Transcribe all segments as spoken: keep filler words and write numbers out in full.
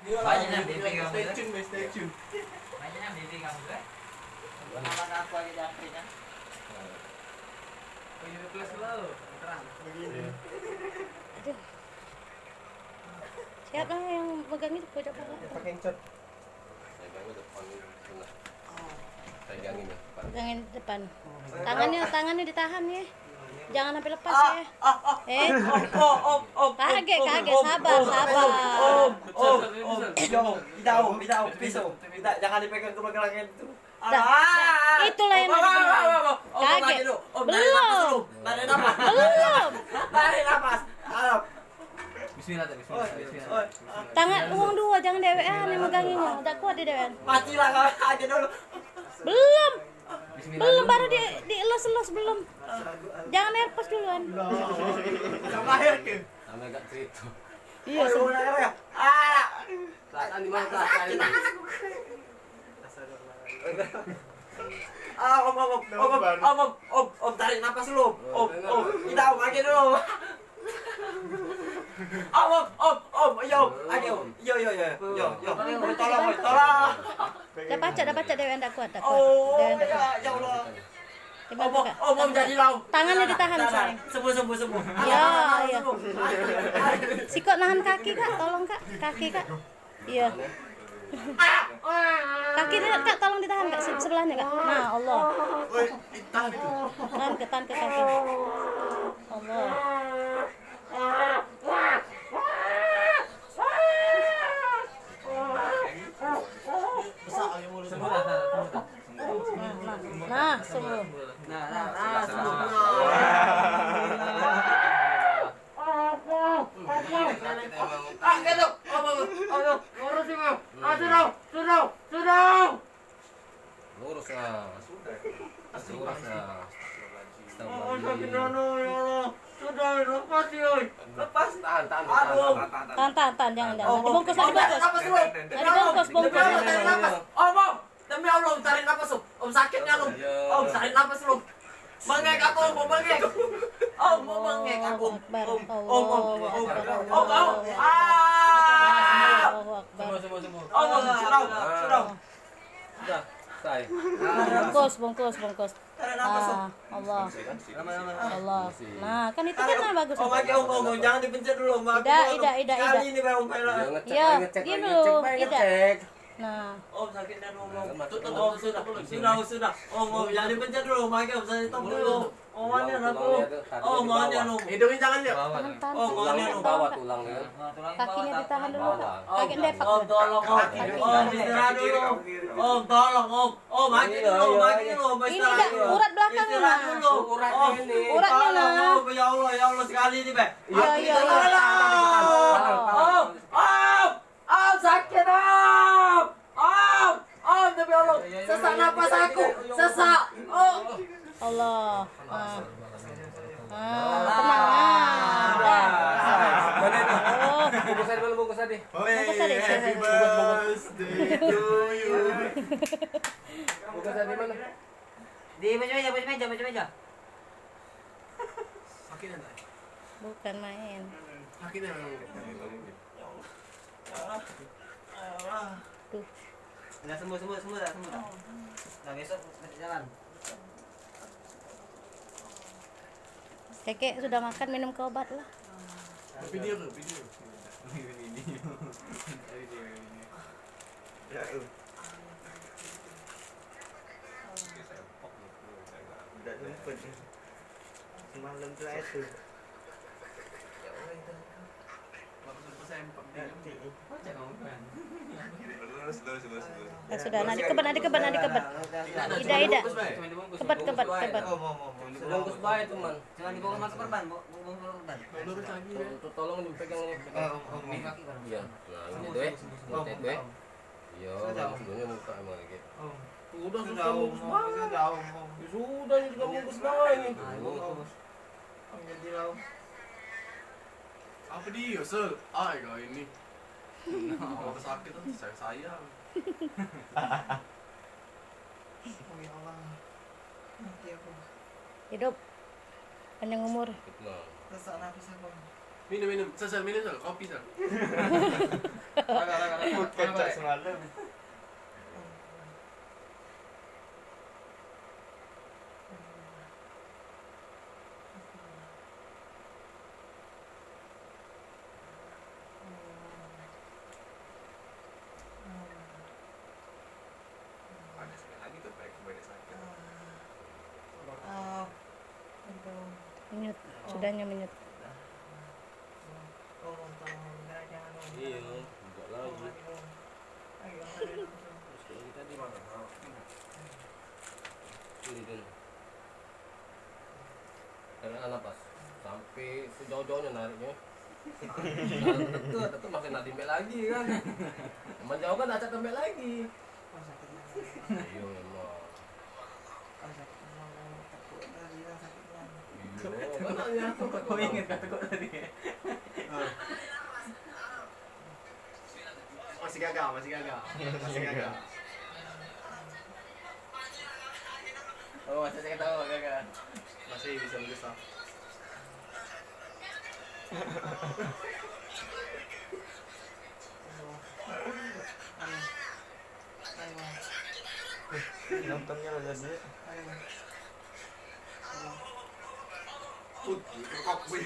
Banyak yang bibi kamu tu. Stay tune, stay tune. Banyak yang bibi kamu tu, eh. Kapan aku lagi japri kan? Oh, iya, plus lo. Terang. Begini. Aduh. Siapa yang megang itu? Pakai cat. Pegangnya depan ni, sebelah. Pegangin depan. Pegangin depan. Tangannya, tangannya ditahan ya. Jangan sampai lepas ya. Eh. Kagek, kagek, sabar, sabar. Om, om, om, yo, tidak, om, tidak, om, pisau. Tidak, jangan dipegang ke belakang itu. Dah, dah. Itulah yang nak dibilang. Kagek. Belum. Belum. Tarik nafas. Alam. Bismillah, tak? Bismillah, bismillah. Tangan uwong duo, jangan dewekan yang meganginnyo. Dak kuat di dewekan. Matilah kau aja dulu. Belum. Belum, baru di, dielus-elus, belum. Jangan nervous duluan. Sama lahir ke? Sama gak cerita. Iya, sama. Selatan di mana selatan? Ah, om, om, om, tarik napas dulu, om, om, kita om lagi dulu. Om, om, om, om, yo, ayo, yo, yo, yo, yo, yo, tolong, om, tolong. Dah pacak, dah pacak, dewekan dak kuat, dak kuat. Oh, dewekan dak kuat. Ya, ya Allah. Om, om, jadi lau. Tangannya ditahan, sayang. Sembuh, sembuh, sembuh. Ya, ya. Sikok nahan kaki, Kak, tolong, Kak, kaki, Kak. Iya. Kaki ni, Kak, tolong ditahan, Kak, se- sebelah ni, Kak. Nah, Allah. Oi, tahan itu. Tahan ke, tahan ke kaki. Allah. Nah, nah, nah, sembuh. Nah, nah, nah, sembuh. Ah, gitu. Apa, apa, apa? Lurus, Bang. Ah, sudah, sudah, sudah. Lurus, ah. Lurus, ah. Oh, sakit, ya Allah. Sudah, lepas, ya. Lepas. Tahan, tahan, tahan, tahan, tahan, tahan. Tahan, tahan, tahan, jangan, jangan. Oh, dibungkus, oh, dibungkus. Tarik napas dulu. Dibungkus, bungkus. Tarik napas. Oh, Bang. Demi Allah, tarik napas, Om. Om, sakitnya, Om. Om, tarik napas, Om. Bengek aku, Om, bengek. Om, Om, bengek aku. Om, Om, Om, Om, Om, Om. Ah! Om, Om, sudah, sudah. Sudah, selesai. Bungkus, bungkus, bungkus. Tarik napas, Om. Ah, Allah. Lama, lama. Allah. Nah, kan itu kan bagus. Om, lagi, Om, Om, Om, jangan dipencet dulu, Om. Tidak, tidak, tidak, tidak. Sekali ini baru, Om, ya, diam dulu. Tidak. Nah. Om, sakit dah, Om, Om. Tutup, Om, sudah. Sudah, sudah. Om, Om, jangan dipencet dulu, Om. Lagi, Om, saya stop dulu. Om, mane aku? Om, mane aku? Hidungnya jangan, ya. Tahan, tahan, tahan. Om, mane aku? Bawah tulangnya. Kakinya ditahan dulu, Kak. Kagek depak. Om, tolong, Om. Om, istirahat dulu. Om, tolong, Om. Om, mane dulu, mane dulu, Om, istirahat dulu. Ini dah urat belakangnya, nah. Istirahat dulu. Uratnya, nah. Tolong, Om. Ya Allah, ya Allah, sekali ini, Bek. Iya, iya, iya. Tolong. Om, Om. Om, sakit, Om! Om, Om, demi Allah. Sesak napas aku. Sesak. Om. Allah. Ah. Ah, tenang. Ah, dah. Mana itu? Oh. Bungkus tadi, mana bungkus tadi? Bungkus tadi. Happy birthday to you. Bungkus tadi mana? Di meja, meja, meja, meja, meja. Sakit, tak? Bukan main. Sakit, tak? Ya Allah. Tuh. Dah sembuh, sembuh, sembuh dah, sembuh dah. Dah besok masuk jalan. Kekek sudah makan, minum ke obat lah. Video tu, video. Video, video. Ya, tu. Dak sempat. Semalam tu air tu. Terus, terus, terus, terus. Dah sudah, nak dikebet, nak dikebet, nak dikebet. Ida, ida. Kebet, kebet, kebet. Bungkus bae, cuman. Jangan dibawa masuk perban, bawa, bawa masuk perban. Tolong dipegang ni. Iya. Nah, ini deh. Ini deh. Iya, sudah, Om. Sebenarnya muka emang lagi. Om. Sudah, sudah, Om, Om, sudah, Om, Om. Ya sudah, ini juga bungkus bae ni. Nah, bungkus. Om, jadi lah, Om. Apa dia, Sel? Ai, kau ini. Kalau sakit tu, saya sayang. Oh, ya Allah. Mati aku. Hidup. Panjang umur. Sesak nafas aku. Minum, minum. Sel, Sel, minum, Sel. Kopi, Sel. Agak, agak, agak. Kecap semalam. Ada sekali lagi tu, baik, baik sakit. Menyut, sudahnya menyut. Iyo, buka lagi. Terus kalau kita di mana? Ini dulu. Karena napas sampai sejauh-jauhnya nariknya. Nah, tetep, tetep masih nak dimbek lagi kan. Menjauh kan nak cak tembek lagi. Iyo memang. Iyo, kan nak nyatu. Oh, ingat kata kau tadi. Masih gagal, masih gagal. Masih gagal. Oh, masih saya ketawa, gagal. Masih bisa mendesak. Nontonnya lah jadi. Put, kok gue.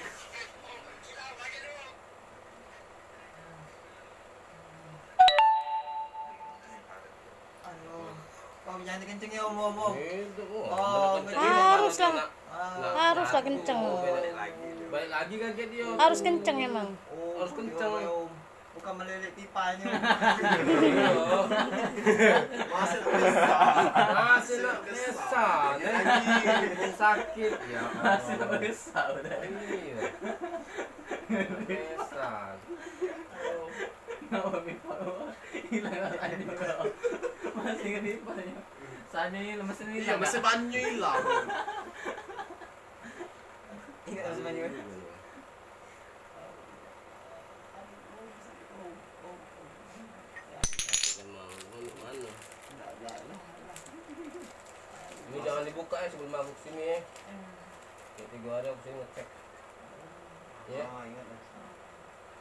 Aduh. Oh, jangan kenceng ya, Om, Om, Om. Itu, oh, Oh, bener kenceng. Harus lah. Nah, harus lah kenceng. Balik lagi, balik lagi kan dia. Harus kenceng emang. Oh, harus kenceng. Bukan melilit pipanyo. Masih nak besar. Masih nak besar, nih. Sakit, ya. Masih nak besar, udah. Iya. Besar. Kenapa pipa hilang rasanya? Masih ingat pipanyo. Rasanya lemes ni. Iya, masih banyu hilang. Ingat masih banyu. Ini jangan dibuka ya sebelum aku kesini ya. Kayak tiga hari aku sini ngecek. Ya.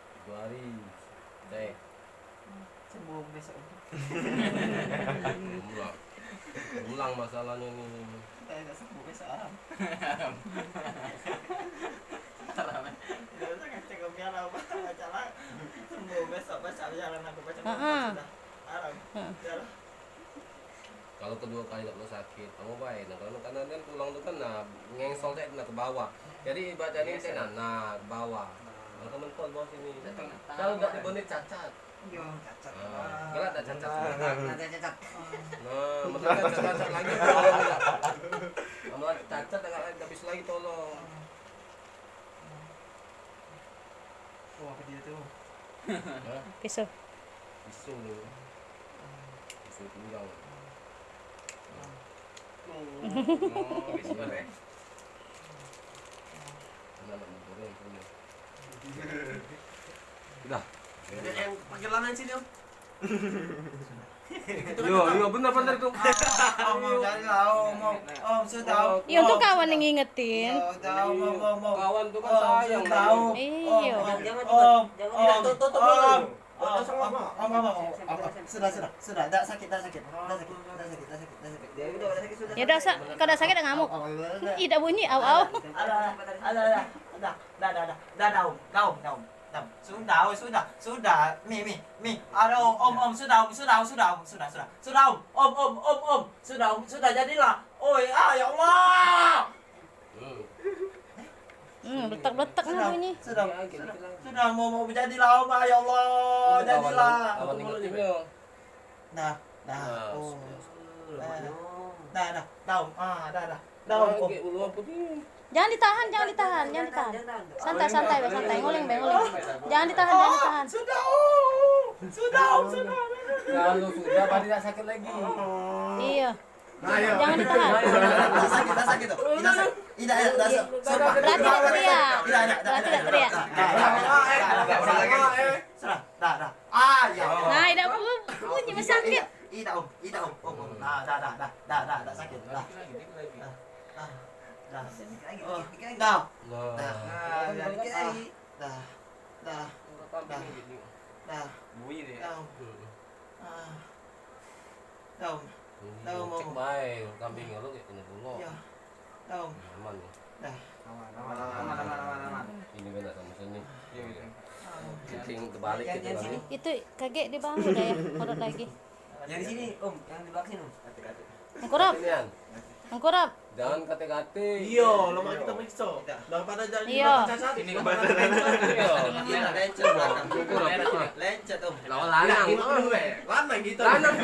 Tiga hari. Cek. Sembuh besok. Ulang. Ulang masalahnya ni. Kita tak sembuh besok, Aram. Aram, eh? Tidak usah ngecek kopi Aram. Baca lah. Sembuh besok, baca jalan aku, baca. Heeh. Sudah. Aram. Heeh. Jalan. Kalau kedua kali tak pernah sakit, kamu baik. Nah, kalau kanan kan tulang tu kan, nah, ngengsol tak, nah, ke bawah. Jadi ibaratnya ni, nah, nah, ke bawah. Nah, ke mentol bawah sini. Kalau tak dibonek cacat. Iyo, cacat. Nah, galak tak cacat? Nah, cacat. Nah, mesti cacat lagi. Amal cacat tak, tak habis lagi tolong. Oh, apa dia tu? Hah? Pisau. Pisau tu. Pisau pinggang. Oh, pisau, eh. Kena nak motor ni, punya. Dah. Yang pakai lanang sini, Om. Yo, yo, bener, bener tu. Om, Om, jangan lah, Om, Om. Om, sudah, Om. Yo, tu kawan yang ngingetin. Sudah, Om, Om, Om, Om. Kawan tu kan sayang. Sudah, Om. Iyo. Om, Om, Om, Om. Om, Om, Om, Om. Sudah, sudah, sudah. Dak sakit, dak sakit. Dak sakit, dak sakit, dak sakit, dak sakit. Yo dak sa-, kau dak sakit dak ngamuk. Ih, dak bunyi, au, au. Alah, alah, alah, alah. Dah, dah, dah, dah, dah, Om, dah, Om, dah, Om. Dah, Om. Sudah, Om, sudah, sudah. Mi, mi, mi. Aduh, Om, Om, sudah, Om, sudah, Om, sudah, Om, sudah, sudah. Sudah, Om, Om, Om, Om, Om. Sudah, Om, sudah, jadilah. Oi, ah, ya Allah. Hmm, bletak-bletak nah bunyi. Sudah, sudah, sudah, mau, mau jadilah, Om, ah, ya Allah, jadilah. Lawan, lawan ingetin yo. Dah, dah. Nah, oh. Sudah, sudah, sudah. Dah, dah, dah, Om. Ah, dah, dah. Dah, Om. Lagi ulu apa ni? Jangan ditahan, jangan ditahan, jangan ditahan. Santai, santai, be, santai. Nguling, be, nguling. Jangan ditahan, jangan ditahan. Sudah, Om. Sudah, Om, sudah. Kalau sudah, pasti tak sakit lagi. Iyo. Nah, ayo. Jangan ditahan. Tak sakit, tak sakit tu. Tidak sakit. Tidak, tidak, tidak. Sumpah. Berarti tidak teriak. Tidak, tidak, tidak. Berarti tidak teriak. Tidak, tidak, tidak. Sudah, dah, dah. Ah, ya. Nah, tidak bunyi, masih sakit. Tidak, Om. Tidak, Om. Om, Om. Nah, dah, dah, dah. Dah, dah, dah sakit. Dah. Dah. Dah. Dah. Oh, dah. Dah. Nah, dikit lagi. Dah. Dah. Dah. Bunyi dia. Dah. Dah. Ah. Dah. Dah, Om. Cek bae kambing lu kayak kena pula. Ya. Dah, Om. Aman nih. Dah. Aman, aman, aman, aman, aman. Ini beda sama sini. Iya, iya. Ah. Cacing terbalik gitu kan. Itu kagek di bawah udah ya, urut lagi. Yang di sini, Om, yang di belakang sini, Om. Mengkurap. Mengkurap. Jangan kate-kate. Iyo, lemak kita periksa. Daripada jadi Iyo. Makan cacat. Ini kebablasan lencet. Iyo. Lencet, Om. Lencet, Om. Lawan lanang. Lanang kita. Lanang.